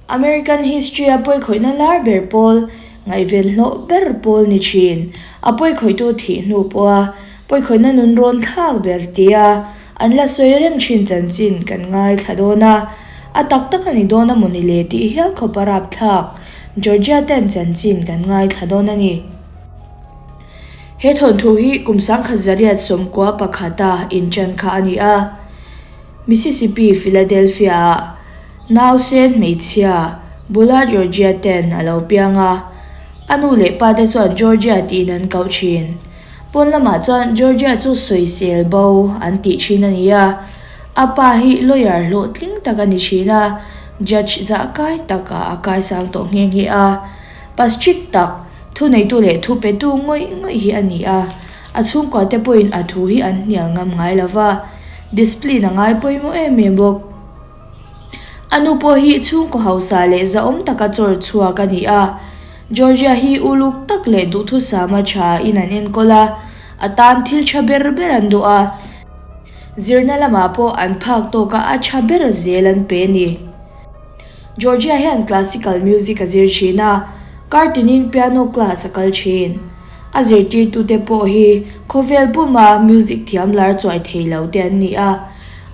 American history-a pawikhawihna lar ber pawl, ngaihven hlawh ber pawl ni thin. A pawikhawihtu thih hnu pawha pawikhawihna nun rawn thlak ber tia an la sawi reng thin chanchin kan ngaithla dawn a. A tak tak a ni dawn a maw ni le tih hial khawp a rapthlak Georgia ten chanchin kan ngaithla dawn a ni. He thawnthu hi kum 1991-a inṭan kha a ni a. Mississippi, Philadelphia-ah nausen hmeichhia bula Georgia ten a lo piang a, a nu leh pa te chuan Georgia tiin an koh thin. Pawn lamah chuan Georgia chu sawisel bo an tih thin a ni a, a pa hi lawyer hlawhtling tak a ni thin a, judge zah kai takah a kaisang tawh nghe nghe a, pa strict tak, thuneitu leh thupetu ngawih ngawih hi a ni a. A chhungkua te pawhin a thu hi an hnial ngam ngai lo va, discipline a ngai pawimawh em em bawk. A nu pawh hi chhungkaw hausa leh zahawm taka chawr chhuak a ni a, Georgia hi uluk tak leh duhthusama tha in an enkawl a, a tan thil tha ber ber an duh a, zirna lamah pawh an phak tawka a tha ber zel an pe a ni. Georgia hian classical music a zir thin a, kar tinin piano class a kal thin. A zirtirtute pawh hi khawvel puma music thiam lar chuai thei lo te an ni a.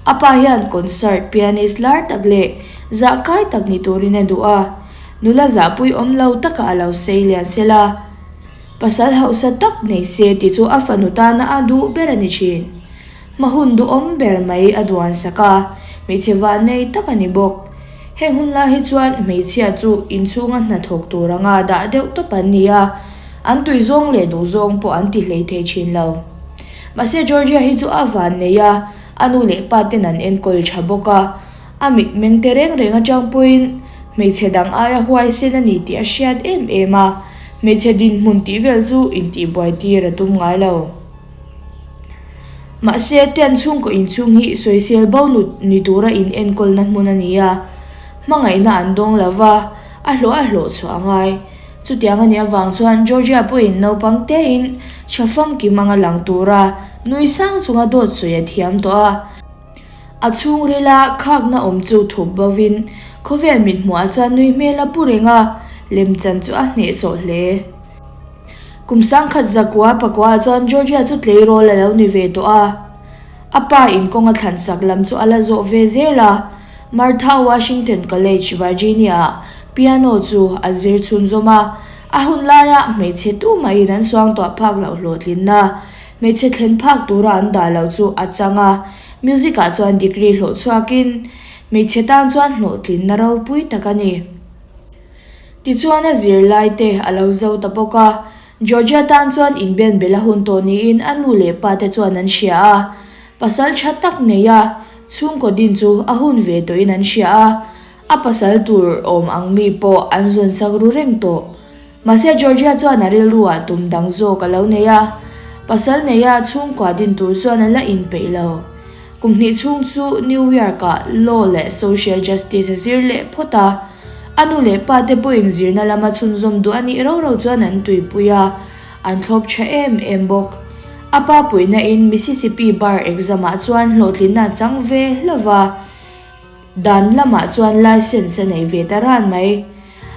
A pa hian concert pianist lar tak leh zah kai tak ni turin a duh a, nula zahpui awm lo takah a lo sei lian sel a. Pasal hausa tak nei se tih chu a fanu tana a duh ber a ni thin. Hma hun duhawm ber mai a duan sak a, hmeichhe vannei tak a ni bawk. Heng hun lai hi chuan hmeichhia chu inchhunga hnathawk tur anga dah deuh tawp an ni a, an tui zawng leh duh zawng pawh an ti hlei thei thin lo. Mahse Georgia hi chu a vannei a, a nu leh pa ten an enkawl tha bawk a, a mitmeng te reng reng atang pawhin hmeichhe dang aia huaisen a ni tih a hriat em em a, hmeichhe dinhmun tih vel chu intihbuai tir a tum ngai lo. Mahse, Ten chhungkaw inchhung hi sawisel bo nut ni tura in enkawlna hmun a ni a, hmangaihna an dawng lo va, a hlawh a hlawh chhuah a ngai. Chutiang a nih avang chuan Georgia pawhin naupang tein tha famkim anga lang tura nui sang chunga dawt sawi a thiam tawh a. A chhungrila khakna awm chu thup bovin khawvel mithmuhah chuan nui hmel a pu reng a, lemchan chu a hnehsawh hle. Kum 1900 pakua chuan Georgia chu tleirawl a lo ni ve tawh a. A pa in kawng a thlan sak lam chu a la zawh ve zel a. Martha Washington College, Virginia-ah piano chu a zir chhunzawm a. A hun laia hmeichhe tumahin an suangtuah phak loh hlawhtlinna, hmeichhe thlen phak tura an dah loh chu a chang a. Music-ah chuan degree hlawh chhuakin hmeichhe tan chuan hlawhtlinna ropui tak a ni. Tichuan a zirlai te a lo zo ta bawk a, Georgia tan chuan inben bel a hun tawh niin a nu leh pa te chuan an hria a, pasal tha tak nei a, chhungkaw din chu a hun ve tawhin an hria a, a pasal tur awm ang mi pawh an zawn sak ru reng tawh. Mahse Georgia chuan a rilruah tum dang zawk a lo nei a, pasal neia chhungkua din tur chuan a la inpeih lo. Kum hnih chhung chu New York-ah Law leh Social Justice a zir leh phawt a. A nu leh pa te pawhin zirna lama chhunzawm duh a nih ro ro chuan an tuipui a, an thlawp tha em em bawk. A pa puihna in Mississippi Bar exam-ah chuan hlawhtlinna a chang ve hlauh va, dan lamah chuan license a nei ve ta ran mai.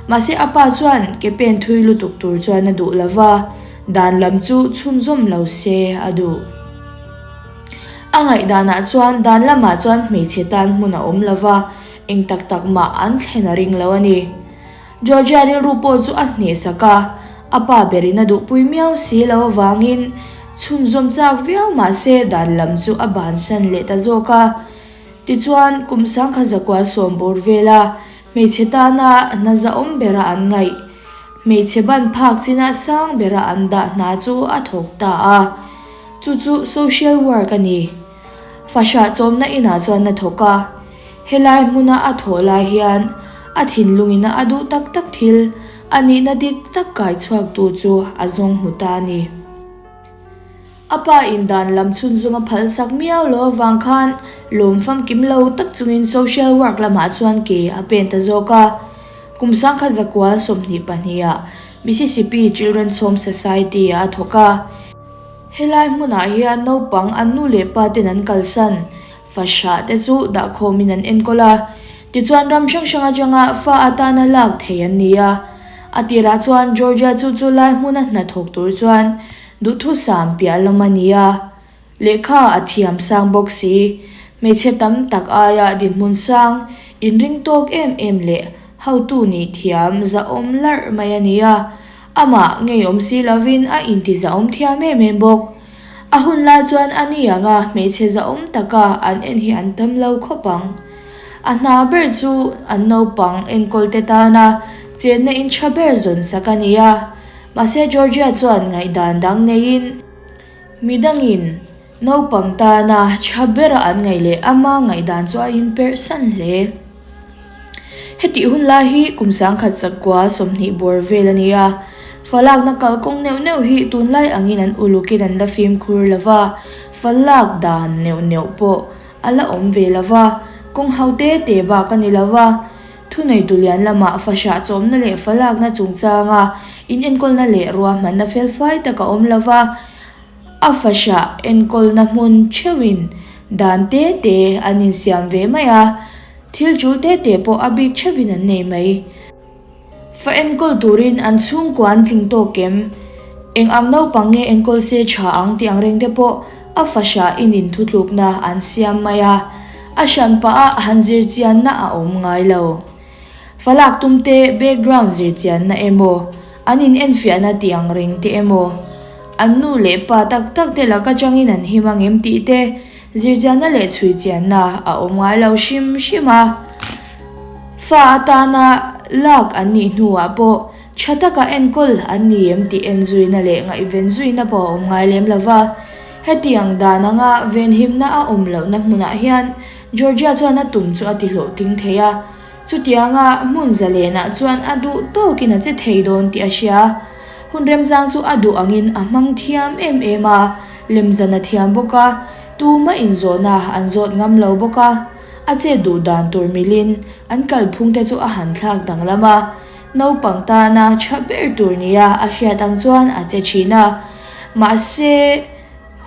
Mahse a pa chuan ke pen thui lutuk tur chuan a duh lo va, dan lam chu chhunzawm lo se a duh. A ngaihdanah chuan dan lamah chuan hmeichhe tan hmun a awm lo va, eng tak tak mah an thlen a ring lo a ni. Georgia rilru pawh chu a hnehsak a, a pa berin a duhpui miau si lo avangin chhunzawm chak viau mahse dan lam chu a bansan leh ta zawk a. Tichuan kum 1910 bawr vela Hmeichhe tana hna zahawm bera an ngaih, hmeichhe ban phak chinah sang bera an dah hna chu a thawk ta a. Chu chu social work a ni. Fahrah chawmna inah chuan a thawk a. Helai hmuna a thawh lai hian a thinlungina a duh tak tak thil, a nihna dik tak kai chhuaktu chu a zawng hmu ta a ni. A pa in dan lam chhunzawm a phal sak miau lo avang khan lawm famkim lo tak chungin social work lamah chuan ke a pen ta zawk a. Kum 1922 ah Mississippi Children's Home Society ah a thawk a. Helai hmunah hian naupang an nu leh pa ten an kalsan fahrah te chu dahkhawmin an enkawl a. Tichuan ram hrang hrang atanga fa atana lak thei an ni a. A tirah chuan Georgia chu chu lai hmuna hnathawk tur chuan duhthusam piah lam a ni a. Lehkha a thiam sang bawk si. Hmeichhe tam tak aia dinhmun sang, inring tawk em em leh hotu nih thiam zahawm larh mai a ni a. Amah ngeiawm si lovin a inti zahawm thiam em em bawk. A hun lai chuan a ni ang a, hmeichhe zahawm taka an en hi an tam lo khawp ang. A hna ber chu an naupang enkawlte tana chenna in tha ber zawn sak a ni a. Mahse Georgia chuan ngaihdan dang neiin midangin naupang tana tha bera an ngaih leh ama ngaihdan chu a inperhsan hle. Hetih hun lai hi kum 10,000 sakua 20 bawr vel a ni a, falakna kalkawng neuh neuh hi tunlai angin an ulukin an la fimkhur lo va, falak dan neuh neuh pawh a la awm ve lo va, kawng ho te te bak a ni lo va. Thuneitu lian lamah fahrah chawmna leh falakna chungchanga inenkawlna leh ruahmanna felfai tak a awm lo va, A fahrah enkawlna hmun theuhin dan te te an insiam ve mai a, thil tul te te pawh a bik theuhin an nei mai. Fa enkawl turin an chhungkua an tling tawk em? Eng ang naupang nge enkawl se tha ang tih ang reng te pawh a fahrah inin thutlukna an siam mai a, a hran pah a han zir chianna a awm ngai lo. Falak tum te background zir chianna emaw, an in enfiahna tih ang reng te emaw, an nu leh pa tak tak te laka changin an him ang em tih te zir chianna leh chhui chianna a awm ngai lo hrim hrim a. Fa atana lak an nih hnuah pawh tha taka enkawl an ni em tih enzuina leh ngaihven zuina pawh a awm ngai lem lo va. Hetiang dan anga venhimna a awm lohna hmunah hian Georgia chuan a tum chu a ti hlawhtling thei a, chutianga hmun zalenah chuan a duh tawkin a che thei dawn tih a hria. Hun remchang chu a duh angin a hmang thiam em em a, lemzan a thiam bawk a, tumah inzawhna an zawt ngam lo bawk a, a chet duh dan tur milin an kalphung te chu a han thlak danglam a, naupang tana tha ber tur nia a hriat ang chuan a che thin a, mahse.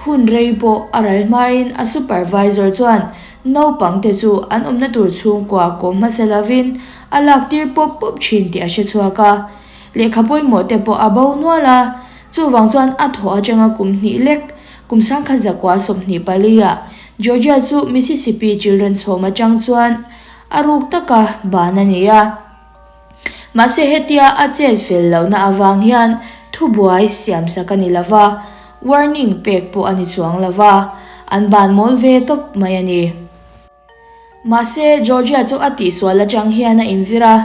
Hun rei pawh a ral hmain a supervisor chuan naupang te chu an awmna tur chhungkua kawm hmasa lovin a lak tir pawp pawp thin tih a hre chhuak a. Lehkha pawimawh te pawh a bo nual a, chuvang chuan a thawh atanga kum hnih lek, kum 10,000 24 ah Georgia chu Mississippi Children's Home atang chuan a ruk taka ban a ni a. Mahse hetia a chet fel lohna avang hian thubuai siamsak a ni lo va, warning pek pawh a ni chuang lo va, an ban mawl ve tawp mai a ni. Mahse Georgia chu a tihsual atang hian a inzir a,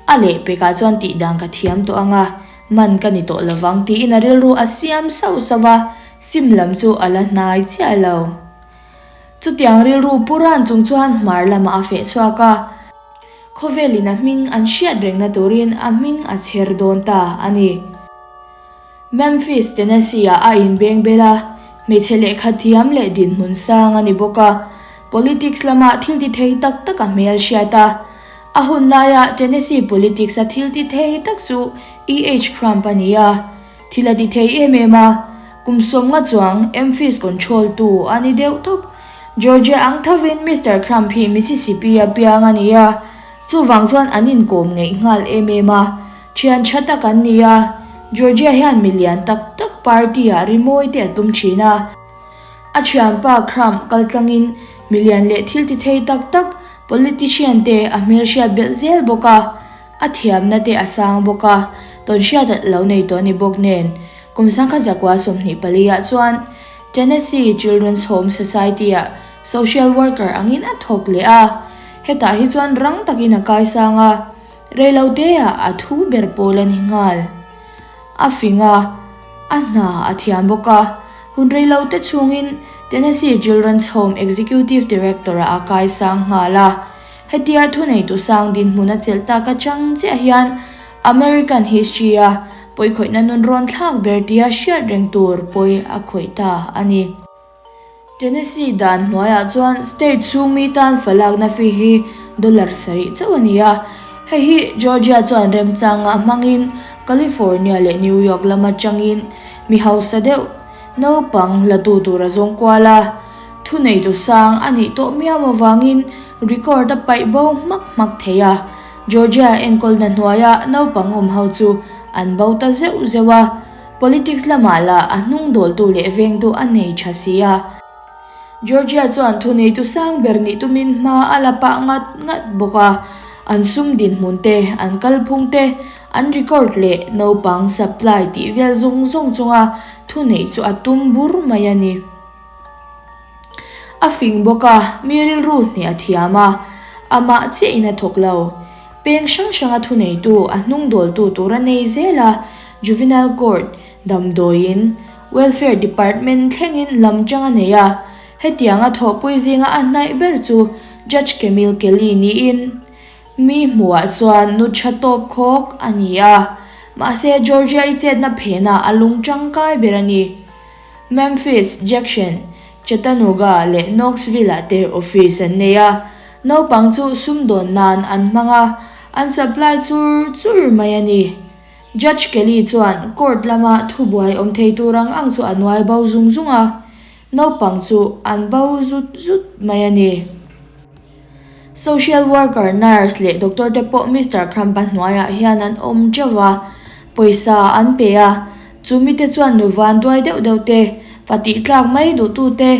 a lehpekah chuan tihdan ka thiam tawh ang a, man ka ni tawh lovang tiin a rilru a siam sauh sauh va, sim lam chu a la hnai chiah lo. Chutiang rilru pu ran chung chuan hmar lamah a feh chhuak a. Khawvelin a hming an hriat rengna turin a hming a chher dawn ta a ni. Memphis, Tennessee-ah a inbeng bel a, hmeichhe lehkha thiam leh dinhmun sang a ni bawk a. Politics lamah thil ti thei tak tak a hmel hriat a. A hun laia Tennessee politics-a thil ti thei tak chu EH. Crump a ni a. Thil a ti thei em em a, kum 50 chuang Memphis control tu a ni deuh tawp. Georgia ang thovin Mister Crump hi Mississippi a piang a ni a, chuvang chuan an inkawm ngeih nghal em em a, thian tha tak an ni a, Georgia hian mi lian tak tak party ah rimawi te a tum thin a. A thianpa Crump kaltlangin mi lian leh thil ti thei tak tak politician te a hmelhriat belh zel bawk a. A thiamna te a sang bawk a, tawnhriat a lo nei tawh a ni bawk nen, kum 1924 ah chuan Tennessee Children's Home Society-ah social worker angin a thawk leh a. Hetah hi chuan rang takin a kaisang a, reiloteah a thu ber pawl a ni nghal. A fing a, a hna a thiam bawk a, hun reilote chhungin Tennessee Children's Home Executive Director-ah a kaisang nghal a. Hetia thuneitu sang dinhmun a chelh tak atang chiah hian American history-a pawikhawihna nun rawn thlak ber tia hriat reng tur pawi a khawih ta a ni. Tennessee dan hnuaiah chuan state chhung mi tan falakna fee hi dollar sarih chauh a ni a, hei hi Georgia chuan remchanga hmangin California leh New York lam atangin mi hausa deuh naupang latu tur a zawng kual a. Thuneitu sang a nih tawh miau avangin record a paih bo hmak hmak thei a. Georgia enkawlna hnuaia naupang awm ho chu an bo ta zeuh zeuh a. Politics lamah lah a hnung dawltu leh vengtu a nei tha si a. Georgia chuan thuneitu sang ber nih tumin hma a la pah ngat ngat bawk a, an sum dinhmun te, an kalphung te, an record leh naupang supply tih vel zawng zawng chunga thuneih chu a tum bur mai a ni. A fing bawk a, mi rilru hneh a thiam a, amah chiahin a thawk lo. Peng hrang hranga thuneitu a hnung dawltu tur a nei zel a, Juvenile Court, Damdawiin, Welfare Department thlengin lam chang a nei a, hetianga thawhpui zinga a hnaih ber chu Judge Camille Kelly niin mi hmuhah chuan nu tha tawp khawk a ni a, mahse Georgia-i chetna phenah a lung tangkai ber a ni. Memphis, Jackson, Chattanooga leh Knoxville-ah te office an nei a, naupang chu sumdawn nan an hmang a, an supply chur chur mai a ni. Judge Kelly chuan court lama thubuai awm thei tur ang ang chu a nuai bo zung zung a, naupang chu an bo zut zut mai a ni. Social worker, nurse leh doctor te pawh Mister Crump-a hnuaiah hian an awm teuh va, pawisa an pe a, chu mite chuan nu van duai deuh deuh te, fa tih tlak mai duhtu te,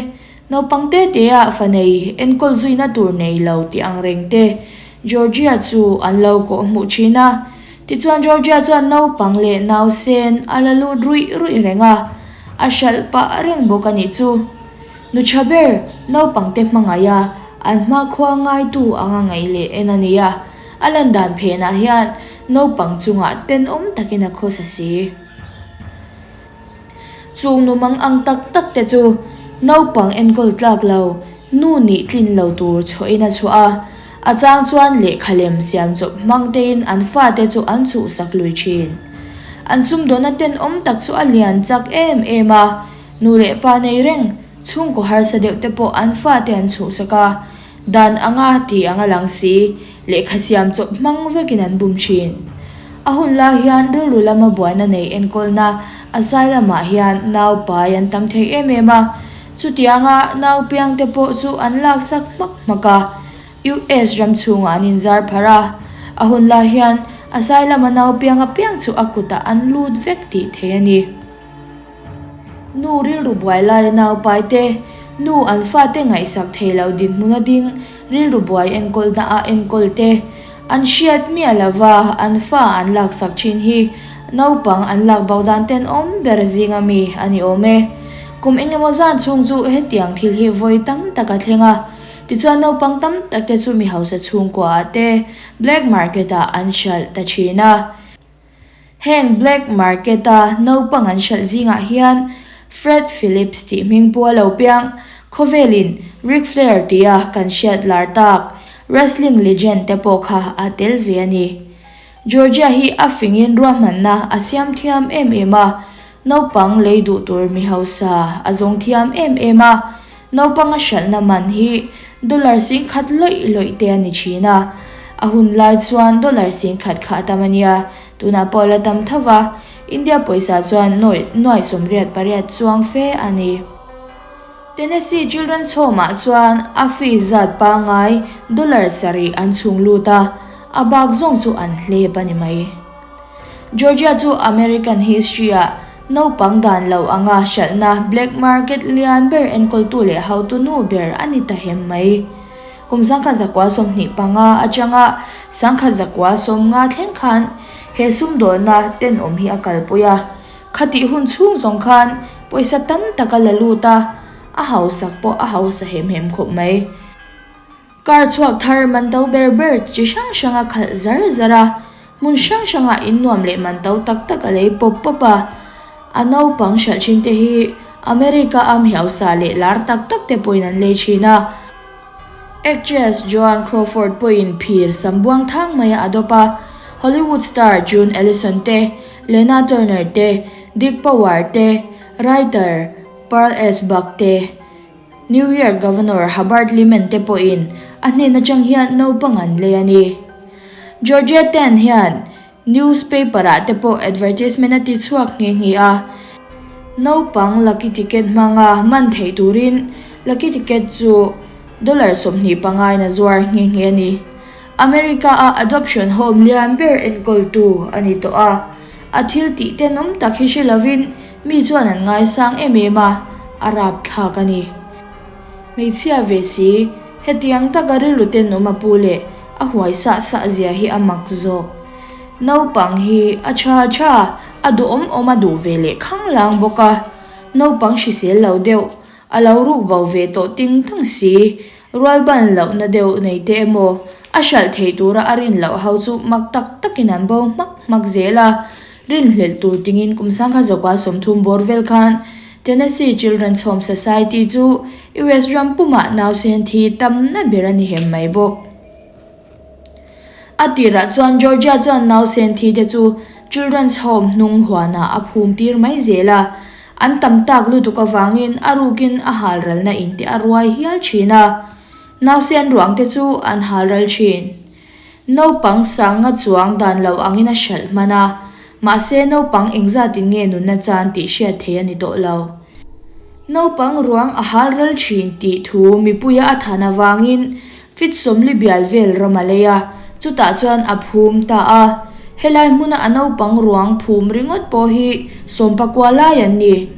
Naupang te te-ah fa nei enkawl zuina tur nei lo tih ang reng te Georgia chu an lo kawh hmuh thin a. Tichuan Georgia chuan naupang leh nausen a la lut ruih ruih reng a, a hralh pah reng bawk a nih chu. Nu tha ber naupang te hmangaih a, an hmakhua ngaitu anga ngaih leh en a ni a, a lan dan phenah hian naupang chungah tenawm takin a khawsa si. Chung nu mang ang tak tak te chu naupang enkawl tlak lo, nu nih tlin lo tur chhuahin a chhuah a. A chang chuan lehkha lem siam chawp hmang tein an fate chu an chhuhsak lui thin. An sumdawna tenawm tak chu a lian chak em em a, nu leh pa nei reng, chhungkaw harsa deuh te pawh an fate an chhuhsak a. Dan anga ti anga lang si, lehkha siam chawp hmang vekin an bum thin. A hun lai hian rilru lama buaina nei enkawlna a zai lamah hian nau pai an tam thei em em a, chutianga nau piang te pawh chu an laksak hmak hmak a, US ram chhungah an inzar pharh a. A hun lai hian a zai lama nau piang apiang chu a kutah an lut vek tih theih a ni. Nu rilru buai laia naupai te, nu an fate ngaihsak thei lo dinhmun a ding rilru buai enkawlna a enkawl te, an hriat miah lova an fa an laksak thin hi naupang an lak bo dan tenawm ber zinga mi a ni awm e. Kum engemaw zan chhung chu hetiang thil hi vawi tam tak a thleng a, tichuan naupang tam tak te chu mi hausa chhungkua ah te black market ah an hralh ta thin a. Heng black market-a naupang an hralh zingah hian Fred Phillips tih hming pawh a lo piang. Khawvelin Ric Flair tia kan hriat lar tak wrestling legend te pawh kha a tel ve a ni. Georgia hi a fingin ruahmanna a siam thiam em em a, naupang lei duh tur mi hausa a zawng thiam em em a, Naupanga hralhna man hi dollar 10,000 lawih lawih te a ni thin a, a hun lai chuan dollar 10,000 kha a tam a nia, tunah pawh a la tam tho va, India pawisa chuan nuai nuai 88 chuang fe a ni. Tennessee Children's Home-ah chuan a fees zat pangngai dollar 7 an chhung lut a, a bak zawng chu an hlep a ni mai. Georgia chu American history-ah Naupang dan lo anga hralhna black market lian ber enkawltu leh hotu nu ber a ni ta hem mai. Kum 1925 atanga 1950 thleng khan he sumdawnna tenawm hi a kalpui a. Khatih hun chhung zawng khan pawisa tam tak a la lut a, a hausak pawh a hausa hem hem khawp mai. Car chhuak thar man to ber ber chi hrang hrang a khalh zar zar a, hmun hrang hrangah in nuam leh man to tak tak a lei pawp pawp a. A naupang hralh thin te hi America a mi hausa leh lar tak tak te pawhin an lei thin a. Actress Joan Crawford pawhin phir sam buang thang mai a dawp a, Hollywood star June Allyson te, Lena Turner te, Dick Power te, writer Pearl S. Buck te, New York Governor Hubbard Lehman te pawhin a hnen atang hian naupang an lei a ni. Georgia Tann hian newspaper ah te pawh advertisement a ti chhuak nghe nghe a, naupang lucky ticket hmanga man theih turin. Lucky ticket chu dollar 25 in a zuar nghe nghe a ni. America-a adoption home lian ber enkawltu a ni tawh a, a thil tih tenawm tak hi hre lovin mi chuan an ngaisang em em a, a rapthlak a ni. Hmeichhia ve si, hetiang taka rilru tenawm a pu leh a huai sah sah zia hi a mak zawk. Naupang hi a tha tha, a duhawm awm a duh ve leh khanglang bawk a, naupang hrisel lo deuh, a lo ruk bo ve tawh ting tang si, rual ban lohna deuh nei te emaw a hralh theih tura a rin loh ho chu mak tak takin an bo hmak hmak zel a. Rinhlelh tur tingin kum sangkhat zakua 30 bawr vel khan Tennessee Children's Home Society chu US ram pumah nausen thi tamna ber a ni hem mai bawk. A tirah chuan Georgia chuan nausen thi te chu Children's Home hnung huanah a phum tir mai zel a, an tam tak lutuk avangin a rukin a halralna in te a ruai hial thin a, nausen ruang te chu an halral thin. Naupang sanga chuang dan lo angin a hralh hman a, mahse naupang engzatin nge nunna chan tih hriat theih a ni tawh lo. Naupang ruang a halral thin tih thu mipuia a than avangin Fit sawmli bial vel ram a lei a, chutah chuan a phum ta a. Helai hmuna a naupang ruang phum ringawt pawh hi sawmpakua lai an ni.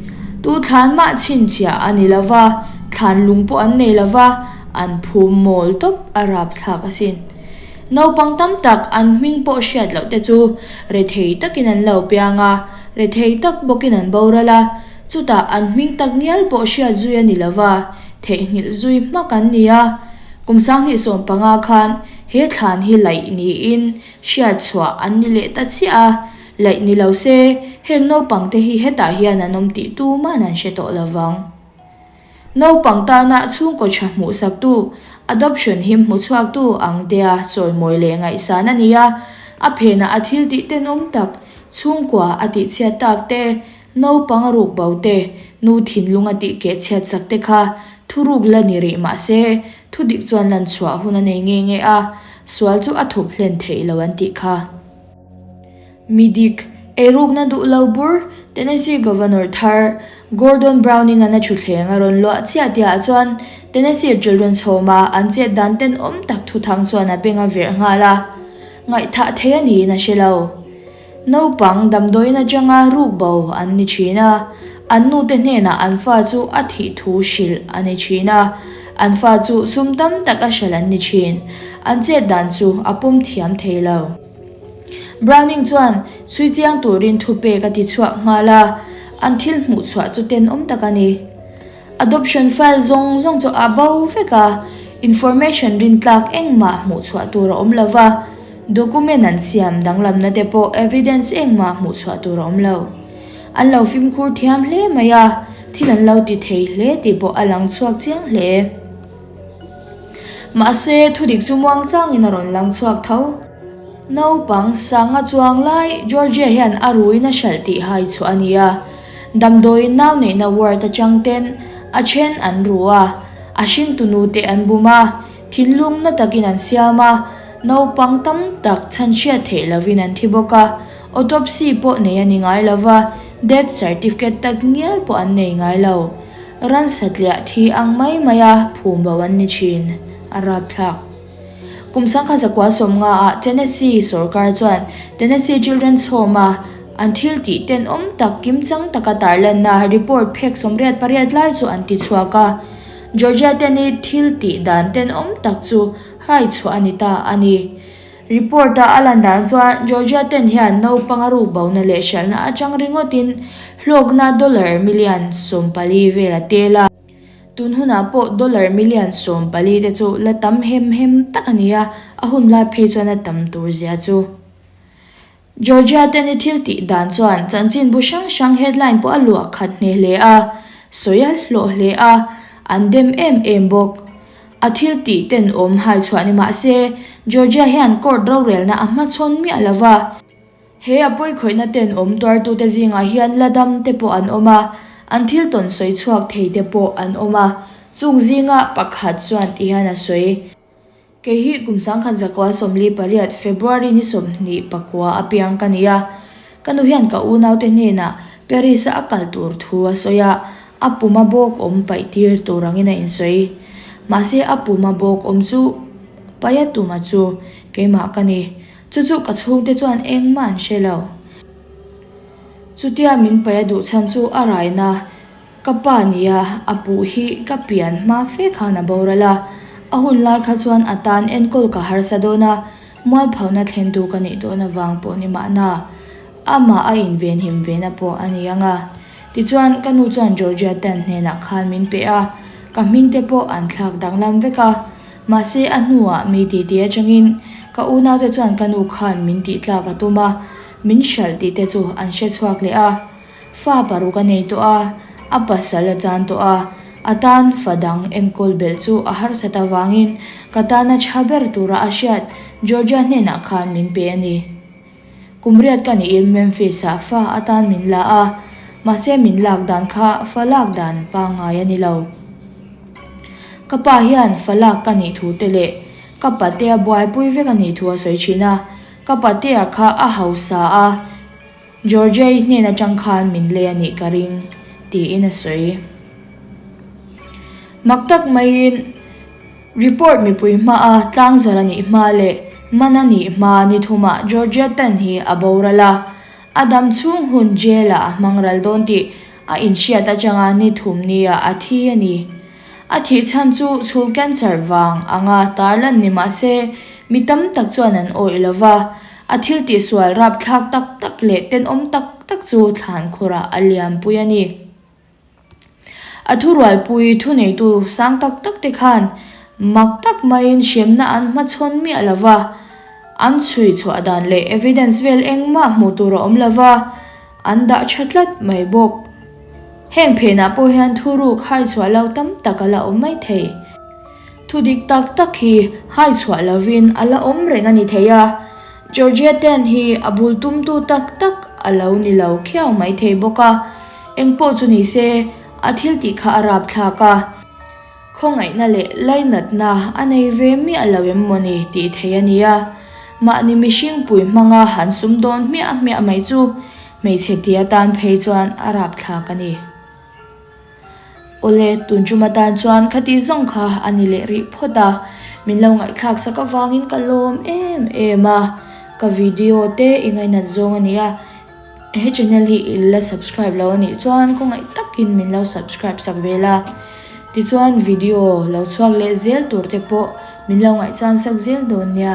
Tu thlan mah chhinchhiah a ni lo va, thlan lung pawh an nei lo va, an phum mawl tawp a rapthlak asin. Naupang tam tak an hming pawh hriat loh te chu rethei takin an lo piang a, rethei tak bawkin an boral a, chutah an hming tak ngial pawh hriat zui a ni lo va, Theihnghilh zui hmak an ni a, kum 2015 khan he thlan hi laih niin hriat chhuah an ni leh ta chiah a, laih ni lo se heng naupang te hi hetah hian an awm tih tuman an hre tawh lo vang. Naupang tana chhungkaw tha hmuhsaktu, adoption him hmuchhuaktu ang tea chawimawi leh ngaihsan a ni a, a phenah a thil tih tenawm tak, chhungkua a tihchhiat tak te, Naupang a ruk bo te, nu thinlung a tih keh chhiat chak te kha thuruk la ni rih mah se, thu dik chuan lan chhuah hun a nei nge nge a, sual chu a thup hlen theih lo an tih kha. Mi dik, eirukna duh lo bur, Tennessee Governor thar Gordon Browning-a'n a thutthleng a rawn luah chiah tihah chuan Tennessee Children's Home-a an chet dan tenawm tak thuthang chuan a beng a verh nghal a, ngaihthah thei a niin a hre lo. Naupang damdawiin atanga ruk bo an ni thin a, an nute hnenah an fa chu a thih thu hrilh a ni thin a, an fa chu sum tam tak a hralh an ni thin. An chet dan chu a pawm thiam thei lo. Browning chuan chhui chiang turin thupek a ti chhuak nghal a, an thil hmuh chhuah chu tenawm tak a ni. Adoption file zawng zawng chu a bo vek a, information rintlak engmah hmuh chhuah tur a awm lo va, document an siam danglamna te pawh evidence engmah hmuh chhuah tur a awm lo. An lo fimkhur thiam hle mai a, thil an lo ti thei hle tih pawh a lang chhuak chiang hle. Mahse, thudik chu muangchangin a rawn lang chhuak tho. Naupang sanga chuang lai Georgia hian a ruin a hralh tih hai chhuah a ni a. Damdawiin nau neihna ward atang ten a then an ru a, a hringtu nu te an bum a, thinlung na takin an siam a, naupang tam tak chhan hriat theih lovin an thi bawk a, autopsy pawh nei a ni ngai lova, death certificate tak ngial pawh an nei ngai lo. Ransatliah thi ang mai maia phum bo an ni thin, a rapthlak. Kum 1990 ah Tennessee sorkar chuan Tennessee Children's Home-a an thil tih tenawm tak kimchang taka tarlanna report phek 88 lai chu an ti chhuak a. Georgia Tenney thil tih dan tenawm tak chu hai chhuah a ni ta a ni. Report-a a lan dan chuan Georgia Ten hian naupang a ruk bona leh hralhna atang ringawtin hlawkna dollar million 14 vel a tel a. Tun hunah pawh dollar million 14 te chu la tam hem hem tak a ni a, a hun lai phei chuan a tam tur zia chu. Georgia te ni thil tih dan chuan chanchinbu hrang hrang headline pawh a luah khat hneh hle a, sawi a hlawh hle a, an dem em em bawk. A thil tih tenawm hai chhuah ni mah se, Georgia hian court rorelna a hmachhawn miah lo va. He a pawikhawihna tenawm tuartute zingah hian la dam te pawh an awm a, an thil tawn sawi chhuak thei te pawh an awm a, chung zinga pakhat chuan ti hian a sawi. Kei hi kum 1948 February ni 29 a piang ka ni a, ka nu hian ka unaute hnenah Paris-a a kal tur thu a sawi a. A puma bawk awm paih tir tur angin a insawi. Mahse a puma bawk awm chu paih a tuma chu keimah ka ni. Chu chu ka chhungte chuan engmah an hre lo. Chutia min paih a duh chhan chu a raina ka pa nia a puh hi ka pian hma fe khan a boral a. A hun lai kha chuan a tan enkawl ka harsa dawn a, mualphona thlentu ka nih dawn avang pawh ni mahna amah a invenhim vena pawh a ni ang a. Tichuan, ka nu chuan Georgia Tan hnenah khan min pe a, ka hming te pawh an thlak danglam vek a. Mahse, a hnuah mi titi atangin ka unaute chuan ka nu khan min tih tlak a tum a, min hralh tih te chu an hre chhuak leh a. Fa paruk a nei tawh a, a pasal a chan tawh a, a tan fa dang enkawl belh chu a harsat avangin ka tana tha ber tura a hriat Georgia hnenah khan min pe a ni. Kum riat ka niin Memphis-ah fa atan min la a, mahse min lak dan kha fa lak dan pangngai a ni lo. Ka pa hian fa lak ka nih thu te leh ka patea buaipui vek a nih thu a sawi thin a, ka patea kha a hausa a, Georgia-i hnen atang khan min lei a nih ka ring, tiin a sawi. Mak tak maiin. Report mipui hmaa tlangzar a nih hma leh man a nih hma ni thumah Georgia Tan hi a boral a, a dam chhung hun jail-ah a hmang ral dawn tih a inhriat atanga ni thum nia a thi a ni. A thih chhan chu chhul cancer vang anga tarlan ni mah se mi tam tak chuan an awih lo va, a thil tihsual rapthlak tak tak leh tenawm tak tak chu thlan khurah a liampui a ni. A thurualpui thuneitu sang tak tak te khan mak tak maiin hremna an hmachhawn miah lo va, an chhui chhuah dan leh evidence vel engmah hmuh tur a awm lo va, an dah tha tlat mai bawk. Heng phenah pawh hian thuruk hai chhuah lo tam tak a la awm mai thei. Thu dik tak tak hi hai chhuah lovin a la awm reng a ni thei a, Georgia Tan hi a bul tumtu tak tak a lo ni lo khiau mai thei bawk a, engpawh chu ni se a thil tih kha a rapthlak a, khawngaihna leh lainatna a nei ve miah lo em mawni tih theih a ni a, mahni mihring pui hmanga han sum dawn hmiah hmiah mai chu hmeichhe ti atan phei chuan a rapthlak a ni. Awle, tun tum atan chuan khati zawng kha a ni leh rih phawt a, min lo ngaihthlak sak avangin ka lawm em em a, ka video te i ngainat zawng a ni a, he channel hi i la subscribe lo a nih chuan khawngaih takin min lo subscribe sak ve la, tichuan video lo chhuak leh zel tur te pawh min lo ngaihchan sak zel dawn nia.